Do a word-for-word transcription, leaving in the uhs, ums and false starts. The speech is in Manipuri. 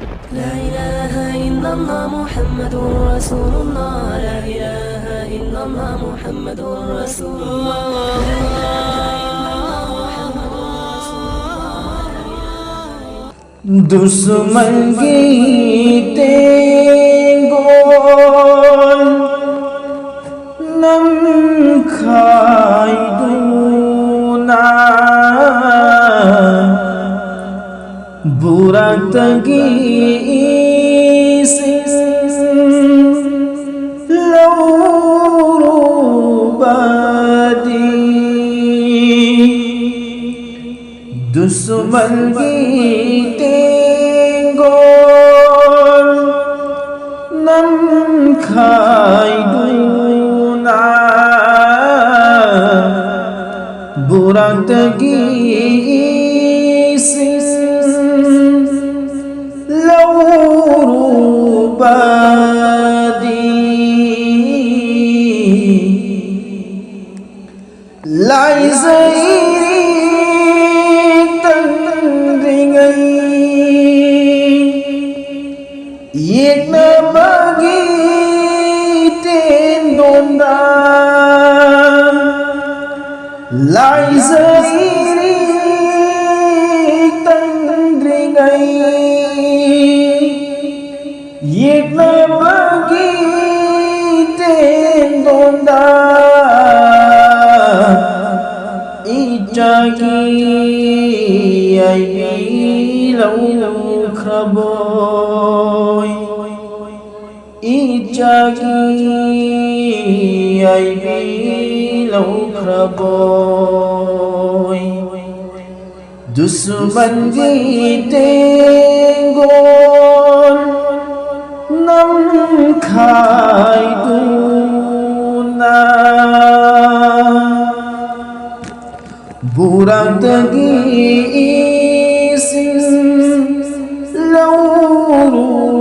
لا إله إلا الله محمد رسول الله. لا إله إلا الله محمد رسول الله. لا إله إلا الله محمد رسول الله. لا إله إلا الله. ꯗꯨꯁꯃꯟꯒꯤ ꯇꯦꯡꯒꯣꯜ ꯅꯝꯈꯥꯏꯗꯨꯅ ꯕꯨꯔꯥꯛꯇꯒꯤ ꯏꯁꯤꯡ ꯂꯧꯔꯨꯕꯗꯤ ꯗꯨꯁꯃꯟꯒꯤ ꯇꯦꯡꯒꯣꯜ ꯅꯝꯈꯥꯏꯗꯨꯅ ꯕꯨꯔꯥꯛꯇꯒꯤ ꯏꯁꯤꯡ ꯂꯧꯔꯨꯕꯗꯤ ꯂꯥꯏꯖꯩꯔꯤ ꯇꯟꯗ꯭ꯔꯤꯉꯩ ꯌꯦꯛꯅꯕꯒꯤ ꯇꯦꯟꯗꯣꯟꯗ ꯂꯥꯏꯖꯩꯔꯤ ꯇꯟꯗ꯭ꯔꯤꯉꯩ ꯌꯦꯛꯅꯕꯒꯤ ꯇꯦꯟꯗꯣꯟꯗ ꯏꯆꯥꯒꯤ ꯑꯩꯕꯤ ꯂꯧꯈ꯭ꯔꯕꯣꯏ? ꯏꯆꯥꯒꯤ ꯑꯩꯕꯤ ꯂꯧꯈ꯭ꯔꯕꯣꯏ? ꯗꯨꯁꯃꯟꯒꯤ ꯇꯦꯡꯒꯣꯜ ꯅꯝꯈꯥꯏꯗꯨꯅ ꯕꯨꯔꯥꯛꯇꯒꯤ ꯏꯁꯤꯡ ꯂꯧꯔꯨꯕ